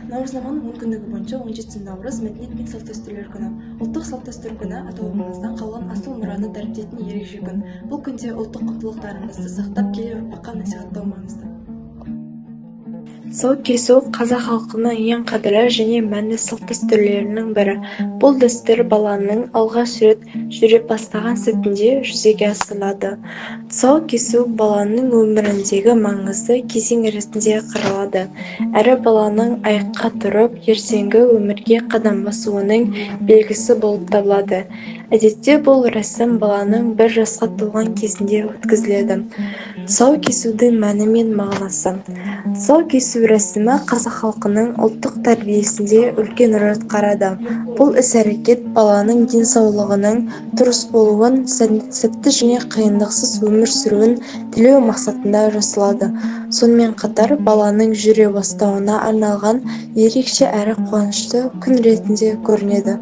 Наурызнаманың 10 күндігі бойынша 17 наурыз – Мәдениет пен салт-дәстүрлер күні. Ұлттық салт-дәстүр күні – ата-бабамыздан қалған асыл мұраны дәріптейтін ерекше күн. Бұл күнде ұлттық құндылықтарымызды сақтап, келер ұрпаққа насихаттау маңызды. Тұсау кесу – қазақ халқының ең қадірлі және мәнді салт-дәстүрлерінің бірі. Бұл дәстүр баланың алғаш рет жүре бастаған сәтінде жүзеге асырылады. Тұсау кесу баланың өміріндегі маңызды кезең ретінде қаралады әрі баланың аяққа тұрып, ертеңгі өмірге қадам басуының белгісі болып табылады. Әдетте бұл рәсім баланың 1 жасқа толған кезінде өткізіледі. Тұсау кесудің мәні мен мағынасы. Тұсау кесу рәсімі қазақ халқының ұлттық тәрбиесінде үлкен рөл атқарады. Бұл іс-әрекет баланың денсаулығының дұрыс болуын, сәтті және қиындықсыз өмір сүруін тілеу мақсатында жасалады. Сонымен қатар баланың жүре бастауына арналған ерекше әрі қуанышты күн ретінде көрінеді.